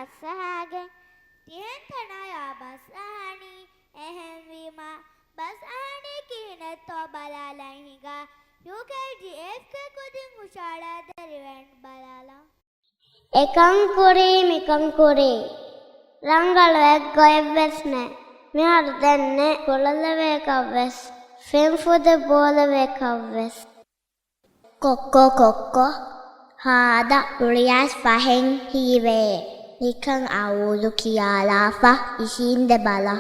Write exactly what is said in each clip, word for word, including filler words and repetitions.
އަހާގެން ތިހެން ތަނާޔާ ބަސް އަހަނީ. އެހެންވީމަ، ބަސް އަހަނީ ކިހިނެއްތޯ ބަލާލަން ހިނގާ، ޔޫކޭޖީ އެފްކޭ ކުދިން ހުށަހަޅާ ދެރިވެން ބަލާލަން. އެކަން ކުރީ މިކަން ކުރީ. ރަނގަޅު އެއްގޮތްވެސް ނެތް. މިހާރު ދެން ނެތް ކުޅެލެވޭކަށްވެސް، ފެންފުދެއް ބޯލެވޭކަށްވެސް. ކޮއްކޮ ކޮއްކޮ، ހާދަ ރުޅިއައިސް ފަހެން ހީވޭ. ނިކަން އައޫޒު ކިޔާލާފަ އިށީނދެ ބަލަ.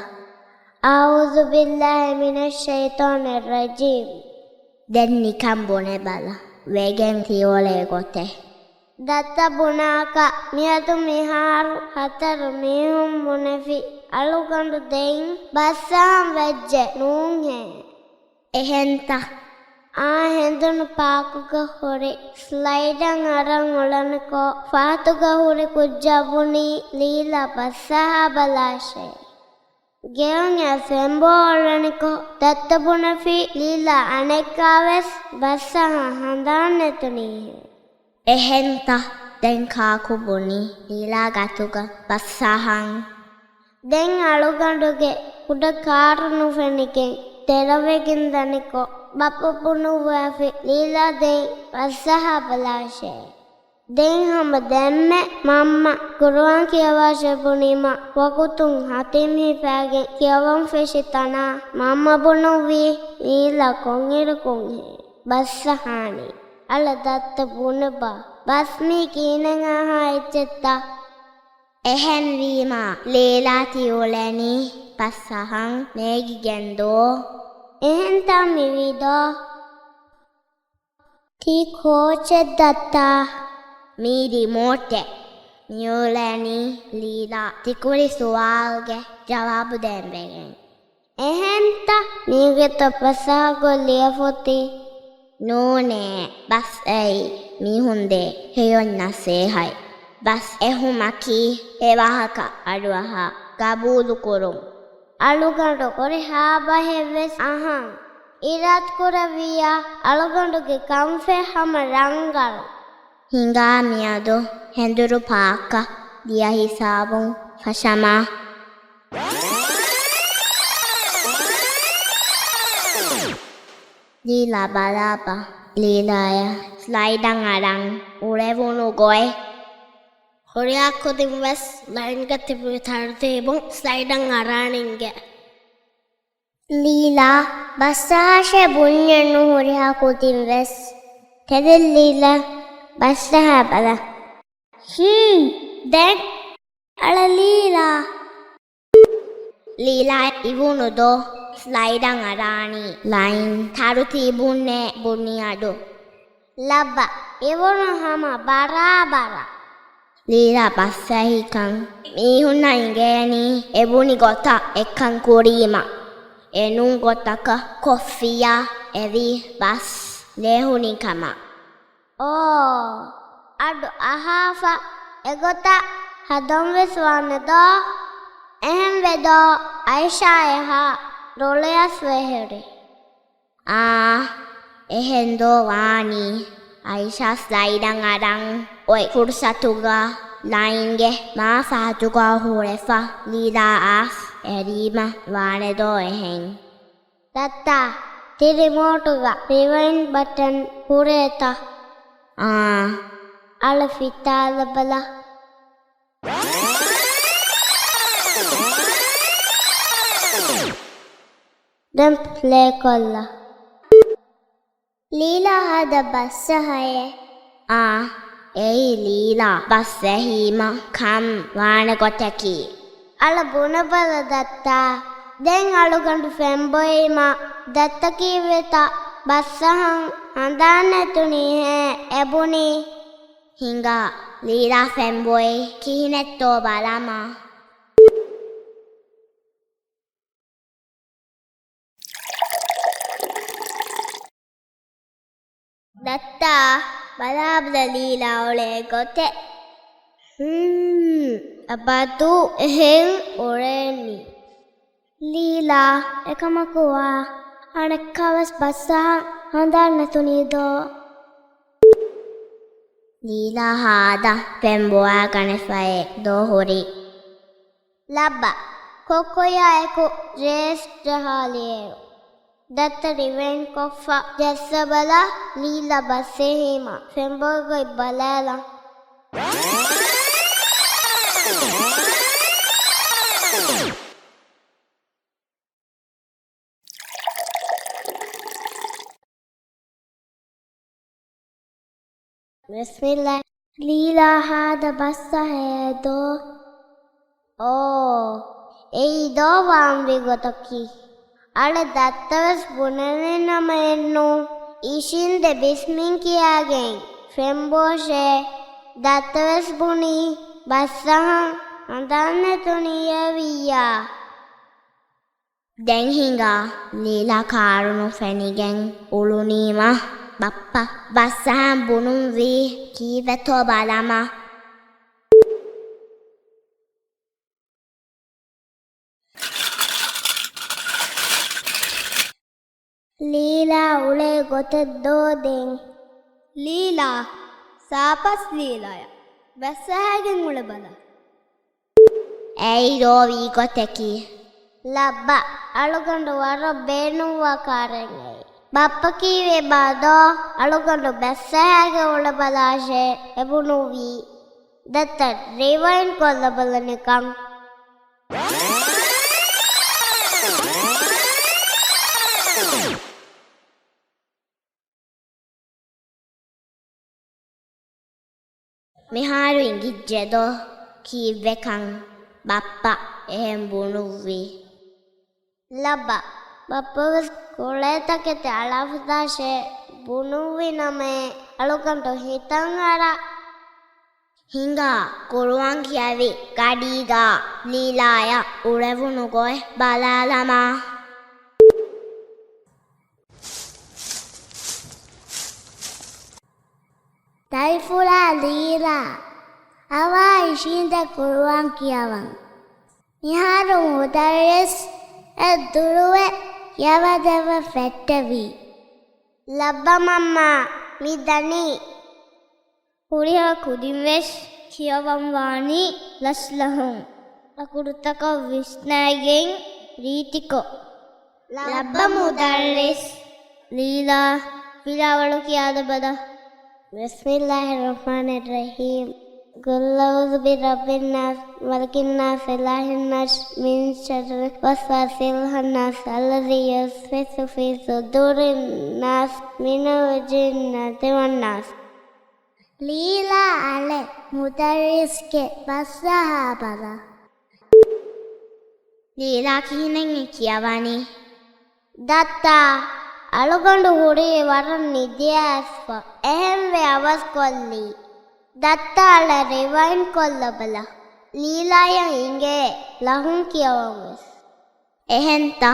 އައޫޒު ބިއްލާހި މިނައްޝައިޠާނިއްރަޖީމް. ދެން ނިކަން ބުނެބަލަ، ވެގެން ތިއުޅޭ ގޮތެއް. ދައްތަ ބުނާކަށް މިއަދު މިހާރު ހަތަރު މީހުން ބުނެފި އަޅުގަނޑު ދެން ބަސްއަހަން ވެއްޖެ ނޫންހޭ. އެހެންތަ؟ އާ ހެނދުނު ޕާކުގަ ހުރި ސްލައިޑަށް އަރަން އުޅެނިކޮށް، ފަހަތުގަ ހުރި ކުއްޖާ ބުނީ ލީލާ ބަސްއަހާ ބަލާށޭ. ގެއުން އެ ފެންބޯ އުޅެނިކޮށް، ދައްތަ ބުނެފި ލީލާ އަނެއްކާވެސް ބަސްއަހާ ހަނދާން ނެތުނީހޭ. އެހެންތަ؟ ދެން ކާކު ބުނީ ލީލާ ގަތުގަ ބަސްއަހަން؟ ދެން އަޅުގަނޑުގެ ކުޑަ ކާރު ނުފެނިގެން ދެރަވެގެން ދަނިކޮށް، ބައްޕަ ބުނުއްވާފި ލީލާ ދެން ބަސްއަހާ ބަލާށޭ. ދެން ހަމަ ދެންމެ މަންމަ ޤުރުއާން ކިޔަވާށޭ ބުނީމަ، ވަގުތުން ހަތިމް ހިފާގެން ކިޔަވަން ފެށި ތަނާ މަންމަ ބުނުއްވީ ލީލާ ކޮންއިރަކުންހޭ ބަސްއަހާނީ. އަޅަ ދައްތަ ބުނެބަ، ބަސް މީ ކިހިނެއް އަހާ އެއްޗެއްތަ؟ އެހެންވީމަ، ލީލާ ތިއުޅެނީ ބަސްއަހަން ނޭގިގެންދޯ؟ އެހެންތަ މިވީދޯ؟ ތީ ކޯޗެއް ދައްތާ؟ މީ ރިމޯޓެއް. މިއުޅެނީ ލީލާ ތިކުރި ސުވާލުގެ ޖަވާބު ދޭންވެގެން. އެހެންތަ؟ މީގެތަ ބަސްއަހާގޮތް ލިޔެފޮތީ؟ ނޫނޭ، ބަސް އެއީ މީހުން ދޭ ހެޔޮ ނަސޭހަތް. ބަސް އެހުމަކީ އެ ވާހަކަ އަޑުއަހާ ގަބޫލުކުރުން. އަޅުގަނޑު ހުރިހާ ބަހެއްވެސް އަހަން. އިރާދަކުރެއްވިއްޔާ އަޅުގަނޑުގެ ކަންފަތް ހަމަ ރަނގަޅު. ހިނގާ މިއަދު ހެނދުރު ޕާކަށް ދިޔަ ހިސާބުން ފަށަމާ. ލީލާ ބަލާބަ. ލީލާޔަށް ސްލައިޑަށް އަރަން އުޅެވުނު ގޮތް. ހުރިހާ ކުދިން ވެސް ލައިންގަ ތިބި ތަރުތީބުން ސްލައިޑަށް އަރާނެ އިނގޭ. ލީލާ، ބަސްއަހާށޭ ބުންޏެއްނު ހުރިހާ ކުދިން ވެސް. ތެދެއް ލީލާ، ބަސްއަހާ ބަލަ. ހީ، ދެން؟ އަޅަ ލީލާ. ލީލާ އިވުނު ދޯ؟ ސްލައިޑަށް އަރާނީ ލައިން ތަރުތީބުންނޭ ބުނި އަޑު. ލައްބަ، އިވުނު ހަމަ ބަރާބަރަށް. ލީލާ ބަސްއަހިކަން މީހުންނަށް އިނގޭނީ އެބުނި ގޮތަށް އެއްކަން ކުރީމަ. އެނޫން ގޮތަކަށް ކޮށްފިއްޔާ އެވީ ބަސް ނޭހުނީ ކަމަށް. އޯ، އަޑު އަހާފަ އެގޮތަށް ހަދަންވެސް ވާނެ ދޯ؟ އެހެންވެ ދޯ؟ އައިޝާ އެހާ ރޮޅިއަސް ވެހުރި. އާ، އެހެން ދޯ ވާނީ؟ އައިޝާ ސްލައިޑަށް އަރަން އޮތް ފުރުސަތުގަ ލައިންގެ މާ ފަހަތުގަ ހުރެފަ ލީލާ އައިސް އެރީމަ ވާނެ ދޯ އެހެން؟ ދައްތާ، ތި ރިމޯޓުގަ ރިވައިންޑް ބަޓަން ހުރޭތަ؟ އާ. އަޅަ ފިތާލަބަލަ. ދެން ޕްލޭކޮށްލަ. ލީލާ ހާދަ ބަސްއަހައޭ. އާ، އެއީ ލީލާ ބަސްއެހީމަ ކަން ވާނެ ގޮތަކީ. އަޅަ ބުނެބަލަ ދައްތާ. ދެން އަޅުގަނޑު ފެންބޮއީމަ ދައްތަ ކީއްވެތަ ބަސްއަހަން ހަނދާން ނެތުނީހޭ އެބުނީ. ހިނގާ، ލީލާ ފެންބޮއީ ކިހިނެއްތޯ ބަލަމާ. ދައްތާ، ބަލާބަލަ ލީލާ އުޅޭ ގޮތެއް. ހޫން، އަބަދު އެހެން އުޅޭނީ. ލީލާ، އެކަމަކު ވާ، އަނެއްކާވެސް ބަސްއަހަން ހަނދާން ނެތުނީ ދޯ؟ ލީލާ ހާދަ ފެން ބޮވާގަނެފައޭ ދޯ ހުރީ. ލައްބަ، ކޮއްކޮއާއެކު ރޭސް ޖަހާލިއިރު. ދައްތަ ރިވައިންޑް ކޮށްފަ ޖައްސަބަލަ، ލީލާ ބަސް ޖެހީމަ ފެންބޮއިގޮތް ބަލާލަން. ބިސްމިއްލާ. ލީލާ ހާދަ ބަސް ޖަހައޭ ދޯ. އޯ، އެއީ ދޯ ވާންވީ ގޮތަކީ. އަޅެ ދައްތަވެސް ބުނެލިނަމައެއްނު. އިށީނދެ ބިސްމިން ކިޔާގެން ފެންބޯށޭ. ދައްތަވެސް ބުނީ ބަސް ޖަހަން ހަނދާން ނެތުނިއްޔާ. ދެން ހިނގާ ލީލާ ކާރުނު ފެނިގެން އުޅުނީމަ، ބައްޕަ ބަސް ޖަހަން ބުނުންވީ ކީއްވެތޯ ބަލަމާ. ލީލާ އުޅޭ ގޮތެއް ދޯ ދެން؟ ލީލާ، ސާޕަސް ލީލާޔާ. ބަސް ޖަހައިގެން އުޅެބަލަ. އެއީ ދޯ ވީ ގޮތަކީ. ލައްބަ، އަޅުގަނޑު ވަރަށް ބޭނުންވާ ކާރެއް އެއީ. ބައްޕަ ކީއްވެބާ ދޯ؟ އަޅުގަނޑު ބަސް ޖަހައިގެން އުޅެބަލާށޭ އެބުނުއްވީ. ދައްތަ ރިވައިންޑް ކޮށްލަބަލަ ނިކަން. މިހާރު އިނގިއްޖެ ދޯ ކީއްވެކަން ބައްޕަ އެހެން ބުނުއްވީ. ލައްބަ، ބައްޕަވެސް ކުޅޭތަކެތި އަޅާފަދާށޭ ބުނުއްވިނަމޭ އަޅުގަނޑު ހިތަށްއަރާ. ހިނގާ ޤުރުއާން ކިޔަވި ގަޑީގާ ލީލާޔާ އުޅެވުނު ގޮތް ބަލާލަމާ. ދަރިފުޅާ ލީލާ، އަވާ އިށީނދެ ޤުރުއާން ކިޔަވަން. މިހާރު މުދައްރިސް އެއް ދުރުވެ ކިޔަވަދެއްވެ ފެއްޓެވި. ލައްބަ މަންމާ، މި ދަނީ. ހުރިހާ ކުދިންވެސް ކިޔަވަން ވާނީ ލަސްލަހުން. އަކުރުތަކަށް ވިސްނައިގެން ރީތިކޮށް. ލައްބަ މުދައްރިސް. ލީލާ، ފިލާވަޅު ކިޔާލަބަލަ. بسم الله الرحمن الرحيم. قل أعوذ برب الناس، ملك الناس، إله الناس، من شر الوسواس الخناس، الذي يوسوس في صدور الناس، من الجنة والناس. ލީލާ އަޅެ މުދައްރިސްގެ ބަސް ޖަހާބަލަ. ލީލާ ކިހިނެއް ކިޔަވަނީ؟ ދައްތާ، އަޅުގަނޑު ހުރީ ވަރަށް ނިދިއައިސްފަ. އެހެންވެ އަވަސްކޮށްލީ. ދައްތާ އަޅެ ރިވައިންޑް ކޮށްލަބަލަ. ލީލާޔަށް އިނގޭ ލަހުން ކިޔަވަން ވެސް. އެހެންތަ؟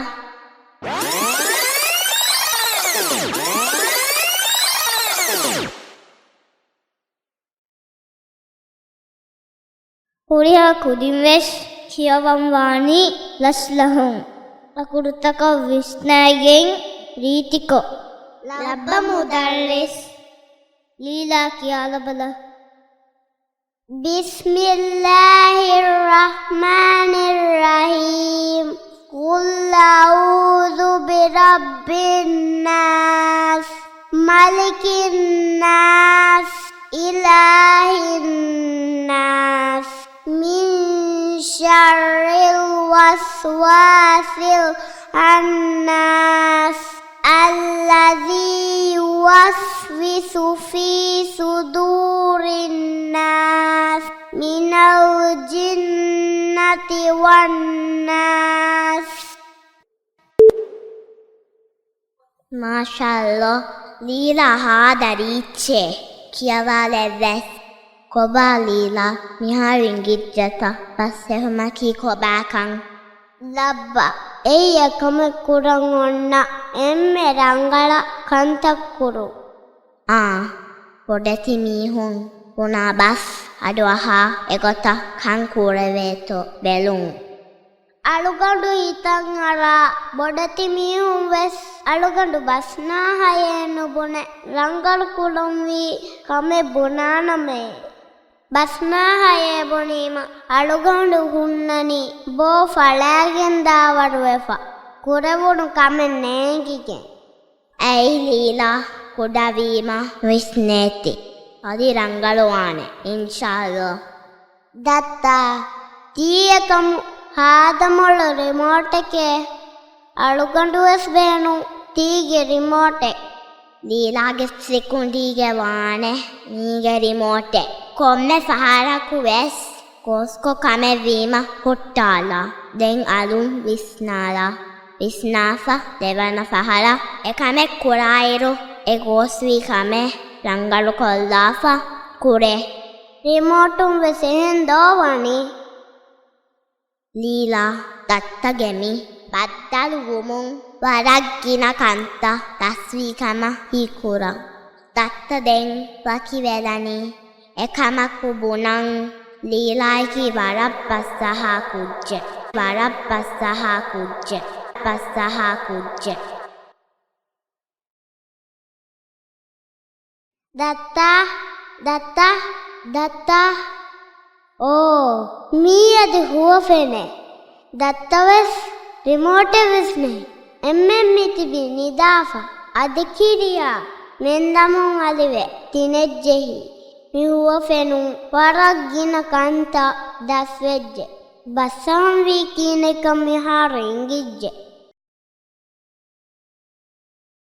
ހުރިހާ ކުދިންވެސް ކިޔަވަން ވާނީ ލަސްލަހުން. އަކުރުތަކަށް ވިސްނައިގެން ރީތިކޮށް. ލައްބަ މުދައްރިސް. ލީލާ ކިޔާލަބަލަ. بسم الله الرحمن الرحيم. قل أعوذ برب الناس، ملك الناس، إله الناس، من شر الوسواس الخناس، الذي يوسوس في صدور الناس، من الجنة والناس. މާޝާﷲ، ލީލާ ހާދަ ރީއްޗޭ. ކިޔަވާލެއްވެސް. ކޮބާ ލީލާ، މިހާރު އިނގިއްޖެތަ ބަސް ޖެހުމަކީ ކޮބާކަން؟ ލައްބަ، އެއީ އެކަމެއް ކުރަން އޮންނަ އެންމެ ރަނގަޅަށް ކަންތައް ކުރުން. އާ، ބޮޑެތި މީހުން ބުނާ ބަސް އަޑުއަހާ އެގޮތަށް ކަން ކުރެވޭތޯ ބެލުން. އަޅުގަނޑު ހިތަށް އަރާ ބޮޑެތި މީހުން ވެސް އަޅުގަނޑު ބަސްނާހަޔޭ ނުބުނެ ރަނގަޅު ކުރަންވީ ކަމެއް ބުނާނަމޭ. ބަސްނާހަޔޭ ބުނީމަ އަޅުގަނޑު ހުންނަނީ ބޯ ފަޅާގެން ދާވަރުވެފަ ކުރެވުނު ކަމެއް ނޭނގިގެން. އެއީ ލީލާ ކުޑަވީމަ ވިސްނޭތި. އަދި ރަނގަޅުވާނެ، އިންޝާﷲ. ދައްތާ، ތީ އެކަމު ހާދަމޮޅު ރިމޯޓެކޭ. އަޅުގަނޑުވެސް ބޭނުން ތީގެ ރިމޯޓެއް. ލީލާގެ ސިކުނޑީގެ ވާނެ މީގެ ރިމޯޓެއް. ކޮންމެ ފަހަރަކު ވެސް ގޯސްކޮށް ކަމެއް ވީމަ ހުއްޓާލާ. ދެން އަލުން ވިސްނާލާ. ވިސްނާފަ ދެވަނަ ފަހަރަށް އެކަމެއް ކުރާއިރު، އެ ގޯސްވީ ކަމެއް ރަނގަޅުކޮށްލާފަ ކުރޭ. ރިމޯޓުން ވެސް އެހެން ދޯ ވަނީ؟ ލީލާ، ދައްތަގެ މި ބައްދަލުވުމުން ވަރަށް ގިނަ ކަންތައް ދަސްވީ ކަމަށް ހީކުރަން. ދައްތަ ދެން ވަކިވެލަނީ އެކަމަކު ބުނަން. ލީލާއަކީ ވަރަށް ބަސްއަހާ ކުއްޖެއް. ވަރަށް ބަސްއަހާ ކުއްޖެއް. ބަސްއަހާ ކުއްޖެއް. ދައްތާ، ދައްތާ، ދައްތާ. އޯ، މީ އަދި ހުވަފެނެއް. ދައްތަވެސް ރިމޯޓެއް ވިސްނޭ. އެންމެން މިތިބީ ނިދާފަ. އަދި ކިރިޔާ މެންދަމުން އަލިވެ ތިނެއްޖެހި. މި ހުވަފެނުން ވަރަށް ގިނަ ކަންތައް ދަސްވެއްޖެ. ބަސްއަހަންވީ ކިހިނެއްކަން މިހާރު އެނގިއްޖެ.